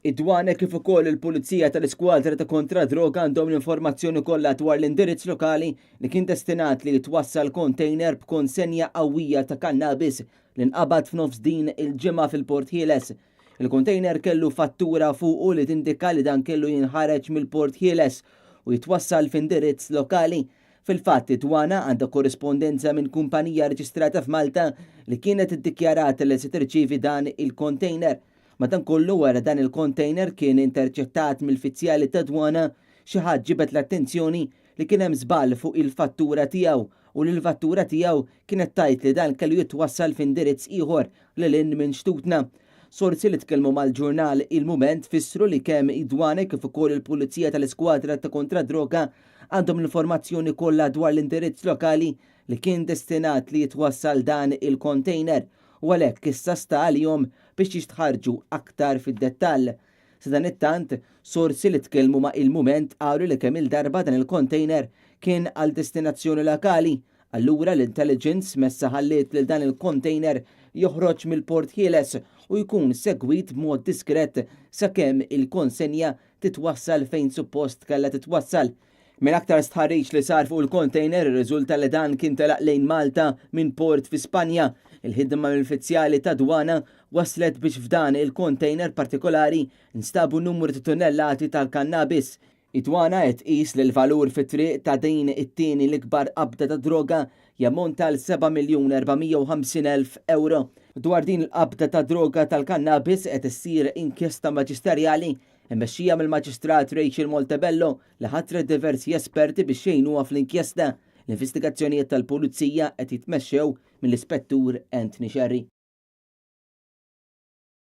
Id-Dwana kif ukoll il-Pulizija tal-Iskwadra ta' Kontra Droga għandhom l-informazzjoni kollha dwar l-indirizz lokali li kien destinat li jitwassal kontejner b'konsenja qawwija ta' kannabis li nqabad f'nofs din il-ġimgħa fil-Port Ħieles. Il-kontejner kellu fattura fuqu li tindika li dan kellu jinħareġ mill-Port Ħieles u jitwassal f'indirizz lokali. Fil-fatt, id-Dwana għandha korrispondenza minn kumpanija reġistrata f'Malta li kienet iddikjarat li se tirċievi dan il-kontejner. Madankollu wara dan il-kontejner kien interċettat mill-fizzjali tad-dwana, xi ħadd ġibed l-attenzjoni li kien hemm żball fuq il-fattura tiegħu u li l-fattura tiegħu kienet tgħid li dan kellu jitwassal f'indirizz ieħor lil hinn minn xtutna. Sorsi li tkellmu mal-ġurnal Il-Mument fissru li kemm id-dwana kif ukoll il-Pulizija tal-Iskwadra ta' Kontra Droga għandhom l-informazzjoni kollha dwar l-indirizz lokali li kien destinat li jitwassal dan il-kontejner u għalhekk issa sta għalihom biex jistħarrġu aktar fid-dettall. Sadanittant, sorsi li tkellmu ma' Il-Mument qalu li kemm-il darba dan il-kontejner kien għal destinazzjoni lokali, allura l-intelligence messha ħalliet lil dan il-kontejner joħroġ mill-Port Ħieles u jkun segwit b'mod diskret sakemm il-konsenja titwassal fejn suppost kellha titwassal. Minn aktar stħarriġ li sar fuq il-kontejner irriżulta li dan kien telaq lejn Malta minn port fi Spanja. Il-ħidma mill-fizzjali ta' dwana wasslet biex f'dan il-kontejner partikolari nstabu numru ta' tunnellati tal-kannabis. Id-dwana qed tqis li l-valur fit-triq ta' din it-tieni l-ikbar qabda ta' droga jammonta għal 7,450,000 ewro. Dwar din il-qabda ta' droga tal-kannabis qed issir inkjesta maġisterjali immexxija mill-Maġistrat Rachel Montebello li ħatret diversi esperti biex jgħinuha fl-inkjesta. L-investigazzjonijiet tal-Pulizija qed jitmexxew mill-Ispettur Anthony Scerri.